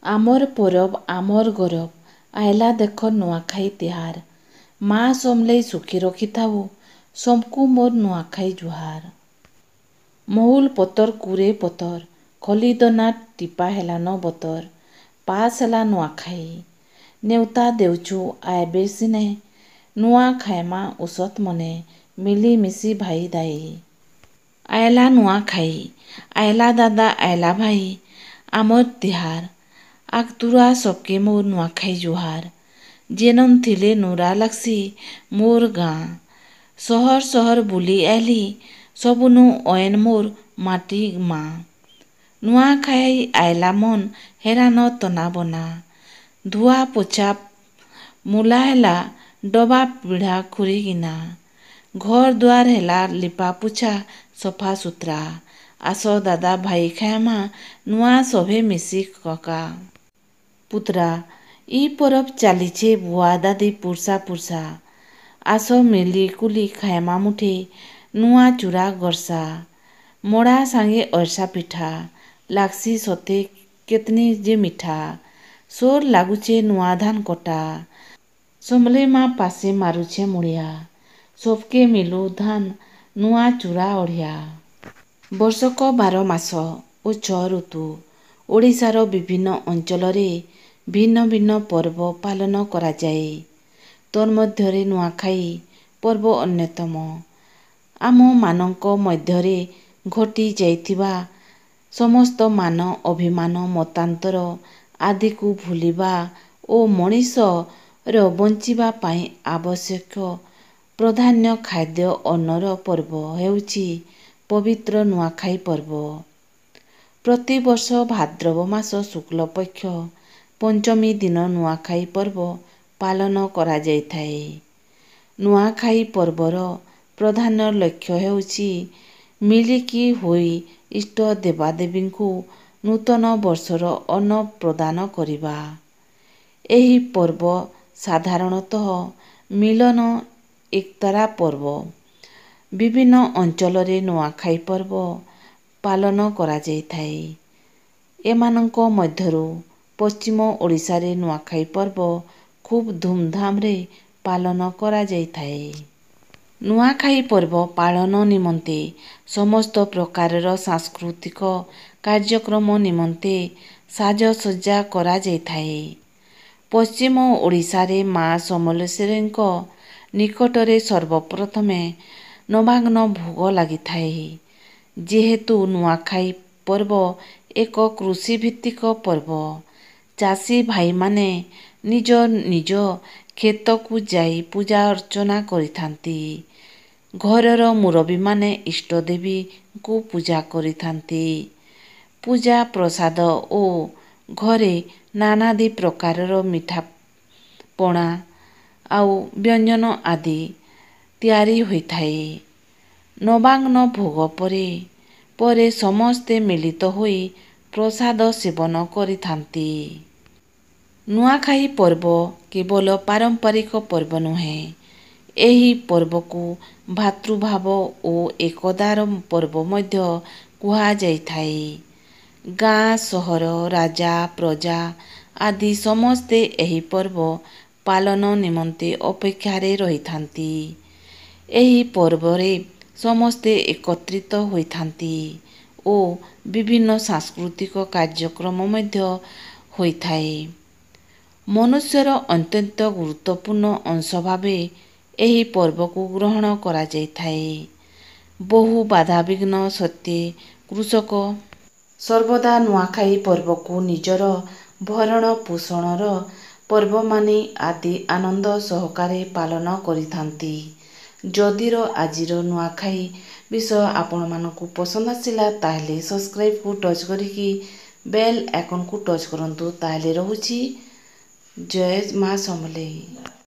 ଆମର୍ ପରବ୍ ଆମର୍ ଗରବ୍, ଆଏଲା ଦେଖ ନୂଆଁଖାଇ ତିହାର୍। ମା ସମଲେଇ ସୁଖୀ ରଖିଥାଉ, ସମ୍କୁ ମୋର୍ ନୂଆଁଖାଇ ଜୁହାର୍। ମହୁଲ୍ ପତର୍ କୁରେ ପତର୍, ଖଲି ଦନା ଟିପା ହେଲାନ ବତର୍, ପାସ୍ ହେଲା ନୂଆଁଖାଇ। ନେଉତା ଦେଉଛୁଁ ଆଏବେ ସିନେ, ନୂଆଁ ଖାଏମା ଉସତ୍ ମନେ, ମିଲିମିଶି ଭାଇ ଦାଇ। ଆଏଲା ନୂଆଁଖାଇ, ଆଏଲା ଦାଦା ଆଏଲା ଭାଇ, ଆମର୍ ତିହାର୍। ଆଗ୍ତୁରା ସବ୍କେ ମୋର୍ ନୂଆଁଖାଇ ଜୁହାର୍। ଯେନନ୍ ଥିଲେ ନୁରା ଲାଗ୍ସି ମୋର୍ ଗାଁ, ସହର୍ ସହର୍ ବୁଲି ଆଏଲି, ସବୁନୁ ଅଏନ୍ ମୋର୍ ମାଟି ମାଁ। ନୂଆଁଖାଇ ଆଏଲା ମନ୍ ହେଲାନ ତନାବନା, ଧୁଆ ପୋଛା ମୂଲା ହେଲା ଡବା ପିଢ଼ା ଖୁରି ଗିନା। ଘର୍ ଦୁଆର୍ ହେଲା ଲିପାପୋଛା ସଫା ସୁତ୍ରା, ଆସ ଦାଦା ଭାଇ ଖାଏମା ନୂଆଁ ସଭେ ମିଶି କକା ପୁତ୍ରା। ଇ ପରବ୍ ଚାଲିଛେ ବୁଆ ଦାଦି ପୁର୍ଷା ପୁର୍ଷା, ଆସ ମିଲିକୁଲି ଖାଏମା ମୁଠେ ନୂଆଁ ଚୁରା ଗର୍ସା। ମଡ଼ା ସାଙ୍ଗେ ଅଏର୍ସା ପିଠା, ଲାଗ୍ସି ସତେ କେତ୍ନି ଯେ ମିଠା। ସୋର୍ ଲାଗୁଛେ ନୂଆଁ ଧାନ୍ କଟା, ସମଲେଇ ମା ପାଶେ ମାରୁଛେଁ ମୁଡ଼ିଆ, ସବ୍କେ ମିଲୁ ଧାନ୍ ନୂଆଁ ଚୁରା ଅଢ଼ିଆ। ବର୍ଷକ 12 ମାସ ଓ 6 ଋତୁ। ଓଡ଼ିଶାର ବିଭିନ୍ନ ଅଞ୍ଚଳରେ ଭିନ୍ନ ଭିନ୍ନ ପର୍ବ ପାଳନ କରାଯାଏ। ତନ୍ମଧ୍ୟରେ ନୂଆଁଖାଇ ପର୍ବ ଅନ୍ୟତମ। ଆମମାନଙ୍କ ମଧ୍ୟରେ ଘଟି ଯାଇଥିବା ସମସ୍ତ ମାନ, ଅଭିମାନ, ମତାନ୍ତର ଆଦିକୁ ଭୁଲିବା ଓ ମଣିଷର ବଞ୍ଚିବା ପାଇଁ ଆବଶ୍ୟକ ପ୍ରାଧାନ୍ୟ ଖାଦ୍ୟ ଅନ୍ନର ପର୍ବ ହେଉଛି ପବିତ୍ର ନୂଆଁଖାଇ ପର୍ବ। ପ୍ରତିବର୍ଷ ଭାଦ୍ରବ ମାସ ଶୁକ୍ଳପକ୍ଷ ପଞ୍ଚମୀ ଦିନ ନୂଆଁଖାଇ ପର୍ବ ପାଳନ କରାଯାଇଥାଏ। ନୂଆଁଖାଇ ପର୍ବର ପ୍ରଧାନ ଲକ୍ଷ୍ୟ ହେଉଛି ମିଳିକି ହୋଇ ଇଷ୍ଟ ଦେବାଦେବୀଙ୍କୁ ନୂତନ ବର୍ଷର ଅନ୍ନ ପ୍ରଦାନ କରିବା। ଏହି ପର୍ବ ସାଧାରଣତଃ ମିଳନ ଏକତାର ପର୍ବ। ବିଭିନ୍ନ ଅଞ୍ଚଳରେ ନୂଆଁଖାଇ ପର୍ବ ପାଳନ କରାଯାଇଥାଏ। ଏମାନଙ୍କ ମଧ୍ୟରୁ ପଶ୍ଚିମ ଓଡ଼ିଶାରେ ନୂଆଁଖାଇ ପର୍ବ ଖୁବ୍ ଧୁମ୍ଧାମ୍ରେ ପାଳନ କରାଯାଇଥାଏ। ନୂଆଁଖାଇ ପର୍ବ ପାଳନ ନିମନ୍ତେ ସମସ୍ତ ପ୍ରକାରର ସାଂସ୍କୃତିକ କାର୍ଯ୍ୟକ୍ରମ ନିମନ୍ତେ ସାଜସଜ୍ଜା କରାଯାଇଥାଏ। ପଶ୍ଚିମ ଓଡ଼ିଶାରେ ମା ସମଲେଶ୍ୱରୀଙ୍କ ନିକଟରେ ସର୍ବପ୍ରଥମେ ନବାନ୍ନ ଭୋଗ ଲାଗିଥାଏ। ଯେହେତୁ ନୂଆଁଖାଇ ପର୍ବ ଏକ କୃଷିଭିତ୍ତିକ ପର୍ବ, ଚାଷୀ ଭାଇମାନେ ନିଜ ନିଜ କ୍ଷେତକୁ ଯାଇ ପୂଜା ଅର୍ଚ୍ଚନା କରିଥାନ୍ତି। ଘରର ମୁରବୀମାନେ ଇଷ୍ଟଦେବୀଙ୍କୁ ପୂଜା କରିଥାନ୍ତି। ପୂଜା ପ୍ରସାଦ ଓ ଘରେ ନାନାଦି ପ୍ରକାରର ମିଠା ପଣା ଆଉ ବ୍ୟଞ୍ଜନ ଆଦି ତିଆରି ହୋଇଥାଏ। ନବାନ୍ନ ଭୋଗ ପରେ ପରେ ସମସ୍ତେ ମିଳିତ ହୋଇ ପ୍ରସାଦ ସେବନ କରିଥାନ୍ତି। ନୂଆଁଖାଇ ପର୍ବ କେବଳ ପାରମ୍ପରିକ ପର୍ବ ନୁହେଁ, ଏହି ପର୍ବକୁ ଭାତୃଭାବ ଓ ଏକତାର ପର୍ବ ମଧ୍ୟ କୁହାଯାଇଥାଏ। ଗାଁ ସହର, ରାଜା ପ୍ରଜା ଆଦି ସମସ୍ତେ ଏହି ପର୍ବ ପାଳନ ନିମନ୍ତେ ଅପେକ୍ଷାରେ ରହିଥାନ୍ତି। ଏହି ପର୍ବରେ ସମସ୍ତେ ଏକତ୍ରିତ ହୋଇଥାନ୍ତି ଓ ବିଭିନ୍ନ ସାଂସ୍କୃତିକ କାର୍ଯ୍ୟକ୍ରମ ମଧ୍ୟ ହୋଇଥାଏ। ମନୁଷ୍ୟର ଅତ୍ୟନ୍ତ ଗୁରୁତ୍ୱପୂର୍ଣ୍ଣ ଅଂଶ ଭାବେ ଏହି ପର୍ବକୁ ଗ୍ରହଣ କରାଯାଇଥାଏ। ବହୁ ବାଧାବିଘ୍ନ ସତ୍ତ୍ୱେ କୃଷକ ସର୍ବଦା ନୂଆଁଖାଇ ପର୍ବକୁ ନିଜର ଭରଣ ପୋଷଣର ପର୍ବ ମାନି ଆଦି ଆନନ୍ଦ ସହକାରେ ପାଳନ କରିଥାନ୍ତି। ଯଦିର ଆଜିର ନୂଆଁଖାଇ ବିଷୟ ଆପଣମାନଙ୍କୁ ପସନ୍ଦ ଆସିଲା, ତାହେଲେ ସବସ୍କ୍ରାଇବ୍କୁ ଟଚ୍ କରିକି ବେଲ୍ ଆଇକନ୍କୁ ଟଚ୍ କରନ୍ତୁ। ତାହେଲେ ରହୁଛି, ଜୟ ମା ସମଲେଇ।